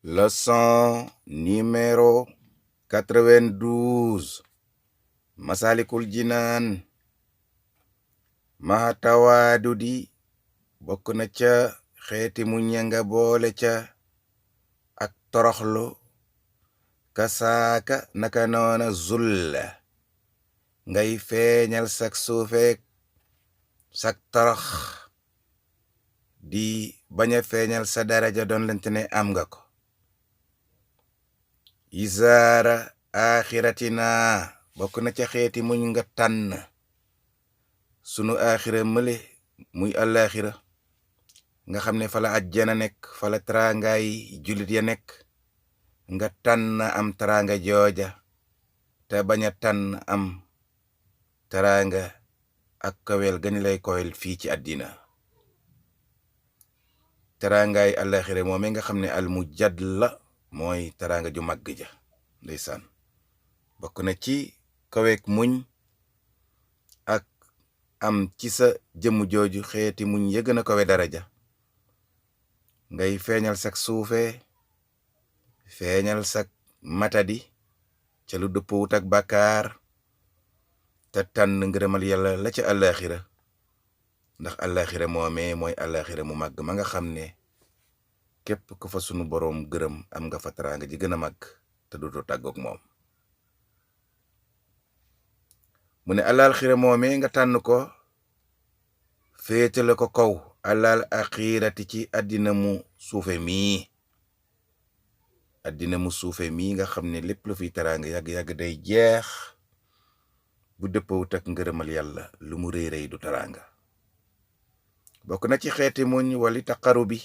Leçon numéro 92. Masalikul Jinaan. Maha tawaadudi bokk na ca xeeti mu ñanga boole ca ak toroxlu kasaaka naka noona zulla ngay feeñal sak suufeek sak torox di baña feeñal sa daraja doon lente ne am nga ko. Izaara axiratina bokk na ca xeeti muñ nga tànn sunu axira mële muy alaxira nga xam ne fala ajjana nekk fala taraangaay jullit ya nekk nga tànn am taraanga jooja te bañ a tànn am taraanga ak kawel gani lay kowel fii ci àddina. taraangaay alaxira moome nga xam ne al mujad la mooy taraanga ju màgg ja ndeysaan bokk na ci kaweek muñ ak am ci sa jëmm jooju xeeti muñ ya gën a kawe daraja ngay feeñal sak suufe feeñal sak matadi ca lu dëppwut ak bàkkaar te tànn ngërëmal yàlla la ca alaxira ndax alaxira moome mooy alaxira mu màgg ma nga xam ne képp ku fa sunu boroom gërëm am nga fa taraanga ji gën a màgg te duto tàggook moom. mu ne alaxira moome nga tànn ko féetale ko kaw alal axirati ci àddina mu suufe mii àddina mu suufe mii nga xam ne lépp lu fiy taraanga yàgg-yàgg day jeex bu dëppawut ak ngërëmal yàlla lu mu rëy rëy du taraanga. bokk na ci xeeti muñ wali taqaru bi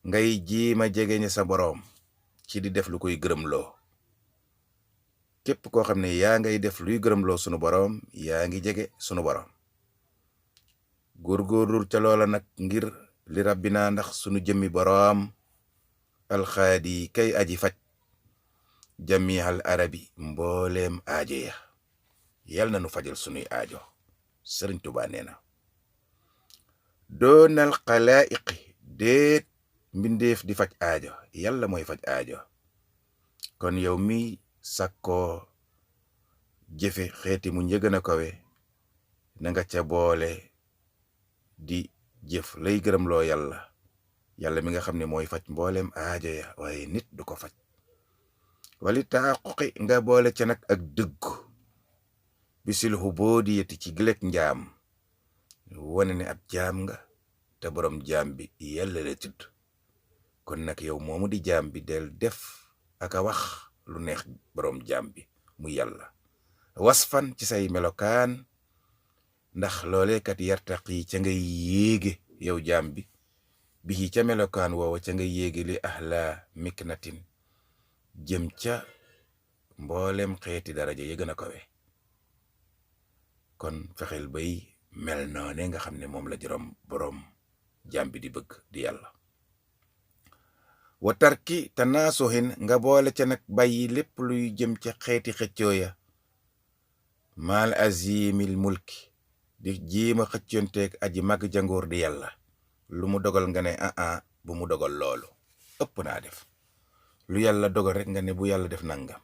ngay jiima jegeñe sa boroom ci di def lu koy gërëmloo. képp koo xam ne yaa ngay def luy gërëmloo sunu boroom yaa ngi jege sunu boroom. góorgóorlul ca loola nag ngir li rabbina ndax sunu jëmmi boroom alxaadi kay aji faj jamihal arabi mbooleem aajo ya yal na nu fajal sunuy aajo. Sëriñ Tuubaa nee na doonal xalaayiqi déet mbindeef di faj aajo yàlla mooy faj aajo. kon yow mi sakkoo jëfe xeeti mu njëgën a kawe na nga ca boole di jëf lay gërëmloo yàlla mi nga xam ne mooy faj mbooleem aajo ya waaye nit du ko faj. wali taaquqi nga boole ca nag ak dëgg bisil xuboodi yeti ci gilek njaam wane ne ab jaam nga te boroom jaam bi yàlla la tudd. kon nag yow moomu di jaam bi del def ak a wax lu neex boroom jaam bi mu yàlla wasfan ci say melokaan ndax looleekat yartaqi ca ngay yéege yow jaam bi bi ca melokaan woowa ca ngay yéege li ahla miknatin jëm ca mboolem xeeti daraja ya gën a kawe. kon fexeel bay mel noone nga xam ne moom la juróom boroom jaam bi di bëgg di yàlla. wa tarki tanaasuhin nga boole ca nag bàyyi lépp luy jëm ca xeeti xëccoo ya maal azimil mulki di jiima xëccoonteeg aji mag jangoor di yàlla lu mu dogal nga ne bu mu dogal loolu ëpp naa def. lu yàlla dogal rek nga ne bu yàlla def nangam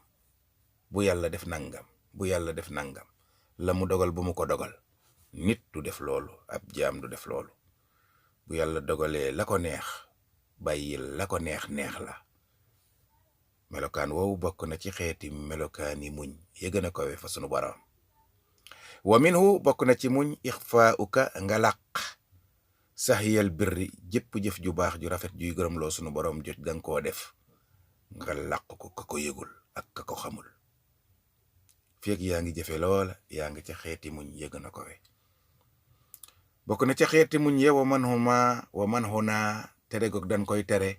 bu yàlla def nangam bu yàlla def nangam la mu dogal bu mu ko dogal. nit du def loolu ab jaam du def loolu. bu yàlla dogalee la ko neex bàyyil la ko neex neex la. melokaan woowu bokk na ci xeeti melokaani muñ ya gën a kawe fa sunu boroom. wa minhu bokk na ci muñ ixfaauka nga làq saxiyal birri jëpp jëf ju baax ju rafet juy gërëmloo sunu boroom jot danga koo def nga làq ko ka ko yëgul ak ka ko xamul. feeg yaa ngi jëfe loola yaa ngi ca xeeti muñ ya gën a kawe. bokk na ca xeeti muñ ye wa man huna tere goog dañ koy tere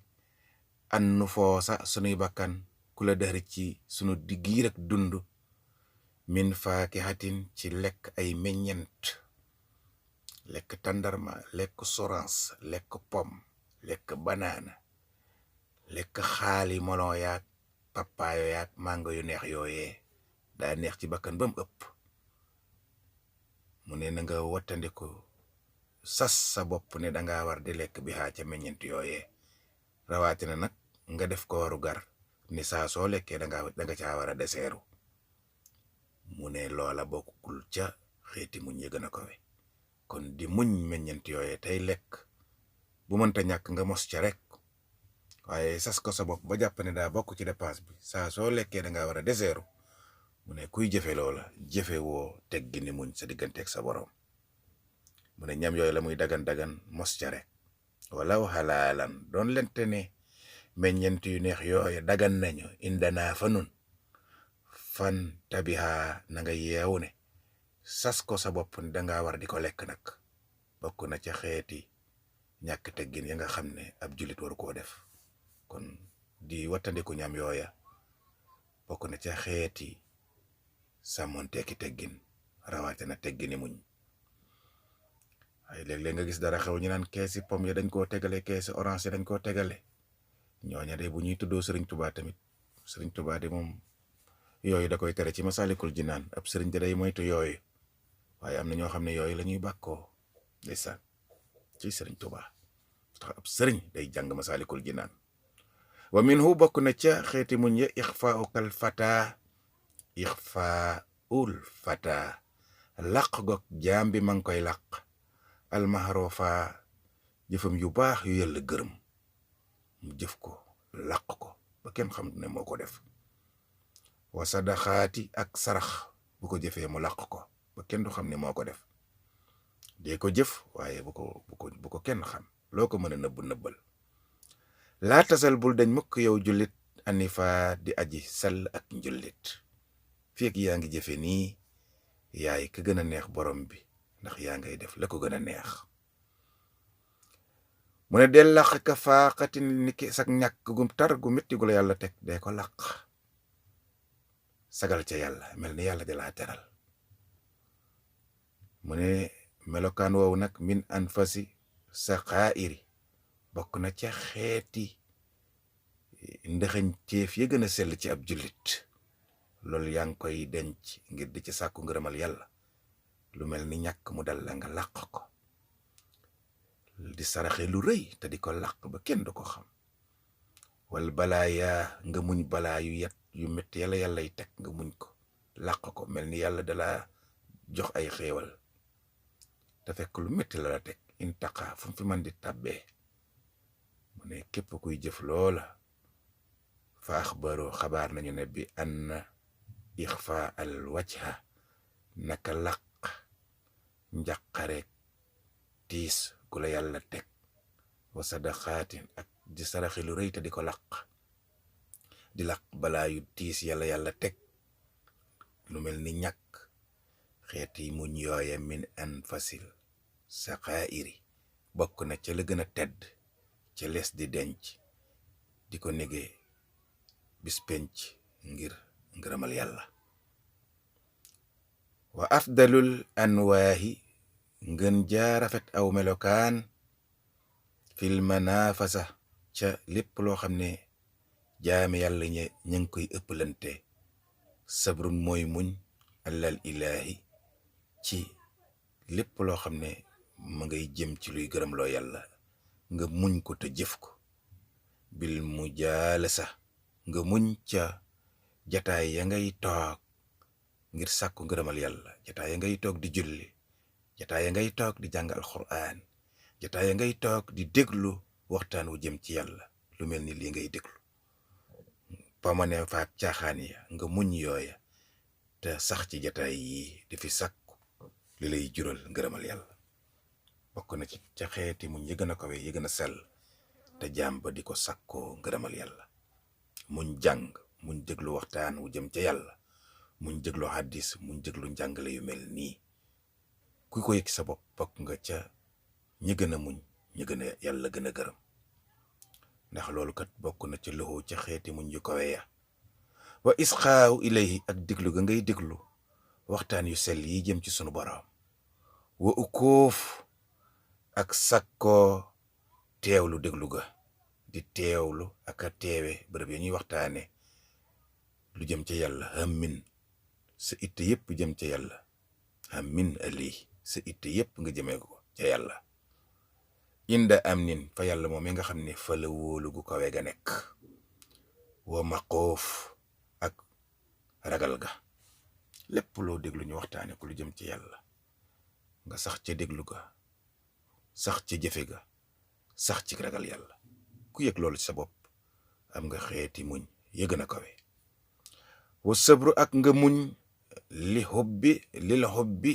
an nu foosa sunuy bakkan ku la dëxëri ci sunu diggiir ak dund min faakihatin ci lekk ay meññent lekk tàndarma lekk sorans lekk pom lekk banaana lekk xaali molon yaak papaayo yaak mango yu neex yooyee daa neex ci bakkan ba mu ëpp. mu ne na nga wattandiku sas sa bopp ne danga war di lekk bi xaa ca meññent yooyee. rawaatina nag nga def ko waru gar ni saa soo lekkee da nga caa war a deseeru mu ne loola bokkul ca xeeti muñ ya gën a kawe kon di muñ meññent yooye tey lekk bu mënta ñàkk nga mos ca rek waaye sas ko sa bopp ba jàpp ne daa bokk ci dépense bi saa soo lekkee da ngaa war a deseeru mu ne kuy jëfe loola jëfe woo teggi ni muñ sa digganteeg sa borom mu ne ñam yooyu la muy dagan mos ca rek walaw xalaalan doon lente ne meññent yu neex yooye dagan nañu indanaa fa nun fan tabiha na nga yeewu ne sas ko sa bopp ni dangaa war di ko lekk nag bokk na ca xeeti ñàkk teggin ya nga xam ne ab jullit waru koo def kon di wattandiku ñam yooya bokk na ca xeeti sàmmonteeki teggin rawaate na teggini muñ ay léeg-léeg nga gis dara xew ñu naan keesi pom ya dañ koo tegale keesi orange ya dañ koo tegale ñooña de bu ñuy tuddoo Sëriñ Tuubaa tamit Sëriñ Tuubaa de moom yooyu da koy tere ci Masaalikul Jinaan ab sëriñ de day moytu yooyu waaye am na ñoo xam ne yooyu la ñuy bàkkoo ndeysaan ci Sëriñ Tuubaa tax ab sëriñ day jàng Masaalikul Jinaan wa minhu bokk na ca xeeti muñ ya ixfaa'ul fata laq gog jaam bi ma ngi koy laq almahrofa jëfam yu baax yu yàlla gërëm mu jëf ko laq ko ba kenn xam ne moo ko def wa sadaxaati ak sarax bu ko jëfee mu laq ko ba kenn du xam ne moo ko def dee ko jëf waaye bu ko kenn xam loo ko mën a nëbbal laa tasal bul dañ mukk yow jullit anifa di aji sell ak njullit fekk yaa ngi jëfe nii yaay ka gën a neex borom bi ndax yaa ngay def la ko gën a neex mu ne del laq ka faaxatin ni ki sak ñàkk gu tar gu métti gu la yàlla teg dee ko laq sagal ca yàlla mel ni yàlla di laa teral mu ne melokaan woowu nag min anfasi saqaa'iri bokk na ca xeeti ndëxañ ceef ya gën a sell ci ab jullit loolu yaa ngi koy denc ngir di ci sàkku ngërëmal yàlla lu mel ni ñàkk mu dal la nga làq ko di saraxe lu rëy te di ko làq ba kenn du ko xam wal balaaya nga muñ balaa yu métti yàlla yi teg nga muñ ko làq ko mel ni yàlla dala jox ay xéewal te fekk lu métti la la teg intaqa fu mu fi man di tàbbee mu ne képp kuy jëf loola fa axbaro xabaar nañu ne bi anna ixfa al wajha naka laq njàqareek tiis gu la yàlla teg wa sadaqaatin ak di saraxi lu rëy te di ko laq di laq balaa yu tiis yàlla teg lu mel ni ñàkk xeeti muñ yooye min anfasil saqaa'iri bokk na ca la gën a tedd ca lees di denc di ko négee bis penc ngir ngërëmal yàlla wa afdalul anwaahi ngën jaa rafet aw melokaan fil manafasa ca lépp loo xam ne jaami yàlla ña ngi koy ëppalante sabrun mooy muñ alal ilaahi ci lépp loo xam ne ma ngay jëm ci luy gërëm loo yàlla nga muñ ko te jëf ko bil mujaalasa nga muñ ca jataay ya ngay toog ngir sàkku ngërëmal yàlla jataay ya ngay toog di julli jataay ya ngay toog di jàng alxuraan jataay ya ngay toog di déglu waxtaan wu jëm ci yàlla lu mel ni lii ngay déglu pamane faak caaxaan ya nga muñ yooya te sax ci jataay yi di fi sàkku li lay jural ngërëmal yàlla bokk na ci ca xeeti muñ yi gën a kawe yi gën a sell te jaam ba di ko sàkkoo ngërëmal yàlla muñ jàng muñ déglu waxtaan wu jëm ca yàlla muñ déglu hadis muñ déglu njàngale yu mel nii ku ko yëg sa bopp bokk nga ca ñi gën a muñ ñi gën a yàlla gën a gërëm ndax loolu kat bokk na ci loxo ca xeeti muñ yu kawe ya wa isxaaw ilayhi ak déglu ga ngay déglu waxtaan yu sell yi jëm ci sunu borom wa ukoof ak sakkoo teewlu déglu ga di teewlu ak a teewe bërëb ya ñuy waxtaane lu jëm ca yàlla hammin sa itte yépp jëm ca yàlla hammin ali sa itte yépp nga jëmee ko ca yàlla inda am nin fa yàlla moom mi nga xam ne fa la wóolu gu kawe ga nekk wa maqoof ak ragal ga. lépp loo déglu ñu waxtaane ko lu jëm ci yàlla nga sax ca déglu ga, sax ca jëfe ga, sax ci ragal yàlla. ku yëg loolu ci sa bopp am nga xeeti muñ yëg na kawe. wa sabru ak nga muñ lil hubbi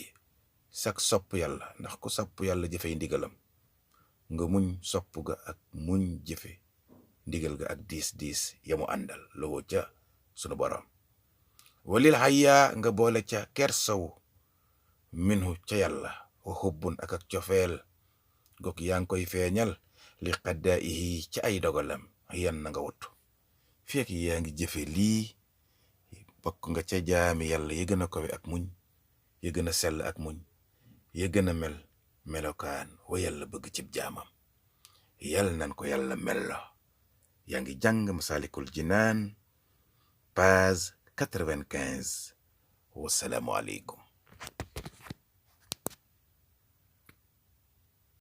sak sopp yàlla, ndax ku sopp yàlla jëfey ndigalam nga muñ sopp ga ak muñ jëfe ndigal ga ak diis yamu àndal lowoo ca sunu borom. walil hayya nga boole ca kersawu minhu ca yàlla, wa hubbun ak cofeel gok yaa ngi koy feeñal li qaddaihi ci ay dogalam yan na nga wattu. fekk yaa ngi jëfe lii bokk nga ca jaami yàlla ya gën a kowe ak muñ, ya gën a sell ak muñ, ya gën a mel melokaan wa yàlla bëgg cib jaamam. yàlla nan ko yàlla mello. yaa ngi jàng Masaalikul Jinaan page 95. wasalaamu aleykum.